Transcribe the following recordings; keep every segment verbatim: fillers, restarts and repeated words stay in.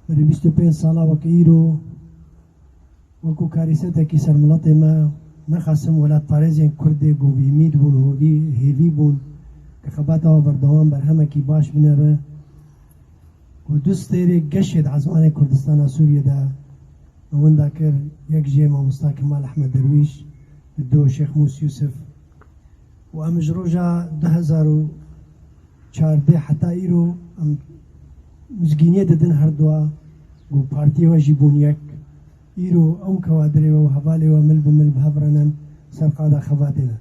Berî bîst û pênc sala weke îro, wekû karîsetekî ser miletê me, nexasim welatparêzên Kurd ê ku bi umîd bûn, hovî, hêvî bûn ku xebata we berdewam berhemekî baş binere, ku du stêrê geşê di ezmanê Kurdistana Sûriyê de winda kir, yek jê mamosta Kemal Ehmed Derwîş, du Şêx Mûs Yûsif. Û em ji roja du hezar û çardeh heta îro em mizgîniyê didin her dua, ku partiyê we jî bûn yek. Îro ew kewadirê we û hevalê we mil bi mil bi hev re ne, ser qada xebatê ne.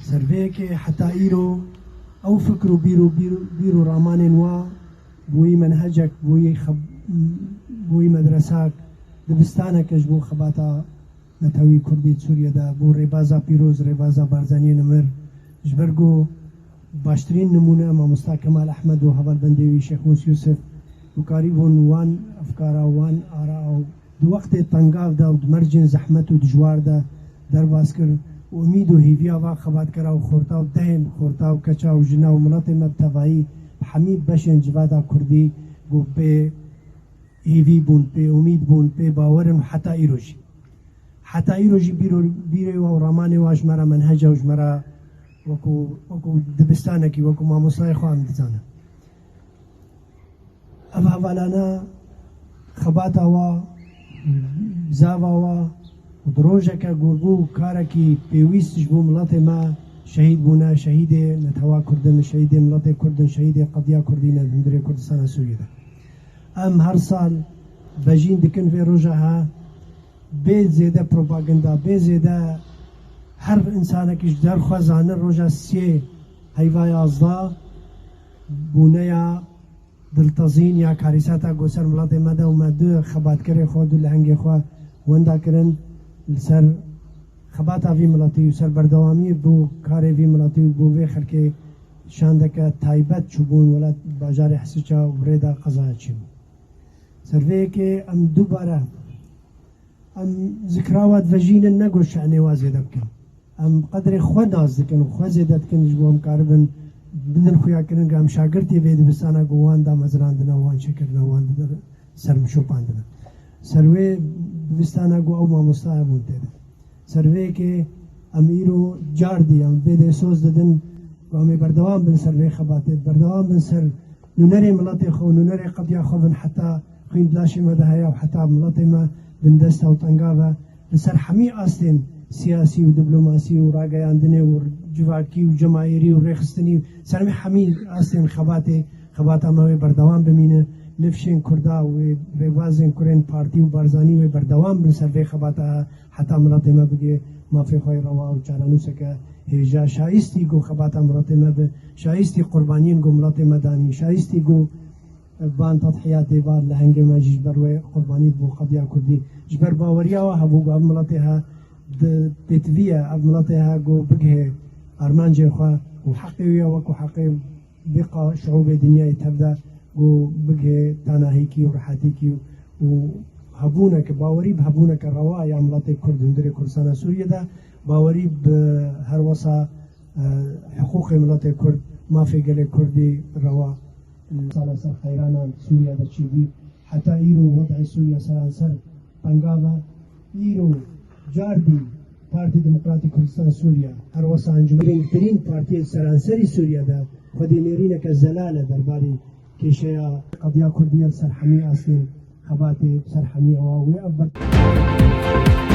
Ser vê yekê heta îro ew fikr û bîr û, bîr, bîr û ramanên wa bûyî menhecek, bûyî xeb-, bûyî medresak, dibistaneke ji bo xebata netewî Kurdî di Sûriyê de bû rêbaza pîroz, rêbaza Barzaniyê nimir. Ji ber ku baştirîn nimûne mamosta Kemal Ehmed û hevalbendê wî Şêx Mûs Yûsif, û karîbûn wan efkara, wan ara ew di wextê tengav de û di mercên zehmet û dijwar de derbas kir û umîd û hêviya van xebatkera û xorta û dehên xorta û keça û jina û miletê me bi tevayî bi hemî beşên civata Kurdî ku pê hêvî bûn, pê umîd bûn, pê bawer in û heta îro jî. Heta îro jî bîro-, bîrê wa û ramanê wa ji me re menhece û ji me re wekû, wekû dibistanekî, wekû mamostayê xwe em dizanin. Ev hevalana xebata wa, zava wa û di rojeke ku bû karekî pêwîst ji bo miletê me şehîd bûne, şehîdê netewa Kurd in, şehîdê miletê Kurd in, şehîdê qediya Kurdî ne di hundirê Kurdistana Sûriyê de. Em her sal bejîn dikin vê roja he, bê zêde propaganda, bê zêde her însanekî ji der xwe zanin roja sê heyva yazdeh bûneya diltezîn ya karîseta ku ser miletê me de û me du xebatkerê xwe, du lehengê xwe wenda kirin li ser xebata vî miletî û ser berdewamiyê bo karê vî miletî û bo vê xelkê şandeke taybet çûbûn welat bajarê Hisiça û rêda qezaya çêbû. Ser vê yekê em dubare Em zikra we divejînin, ne ku şanê we zêde bikin. Em qedrê xwe nas dikin û xwe zêde dikin, ji bo em karibin bidin xuyakirin ku em şagirtê vê dibistana ku wan damezrandine, wan çêkirine, wan didin ser mişopandine. Ser wê dibistana ku ew mamosta hebûn tê de. Ser vê yekê em îro cardî em vê dê soz didin ku em ê berdewam bin ser vê xebatê, berdewam bin ser nûnerê miletê xwe û nûnerê qediya xwe bin heta xwîn di laşê me de heye û heta miletê me bindest e û tengav e. Li ser hemî astên siyasî û diplomasî û rageyandinê û civakî û cemaêrî û rêxistinî û ser hemî, hemî astên xebatê, xebata me wê berdewam bimîne. Nifşên Kurda û wê rêbazên kurên partî û Barzanî wê berdewam bin ser vê xebata heta miletê me bigê mafê xwe yê rewa û çarenûseke hêja şayistî ku xebata miletê me bi, şayistî qurbaniyên ku miletê me danî, şayistî ku van tedhiyatê, van lehengê me jî ji ber wê qurbanî bû qediya Kurdî. Ji ber baweriya we hebû ku ev miletê he di pêtivî ye, ev miletê he ku bigihê armancên xwe û heqê wî ye wekû heqê vê qa-, şiûbê dinyayê tev de ku bigihê tanahîkî û rehetîkî û hebûneke, bawerî bi hebûneke rewa ya miletê Kurd hundirê Kurdistana Sûriyê de, bawerî bi herwesa, e, hiqûqê miletê Kurd, mafê gelê Kurdî rewa. Sala ser qeyranan Sûriya de çêbû, heta îro wed'ê Sûriya seranser tengav e. Îro cardî Partî Demokratîk Kurdistan Sûriya, her wesa encûmenên girîngtirîn partiyên seranserî Sûriya de xwedî nêrîneke zelal e derbarê kêşeya qediya Kurdî ye li ser hemî astên xebatê, li ser hemî ewa wê ev ber-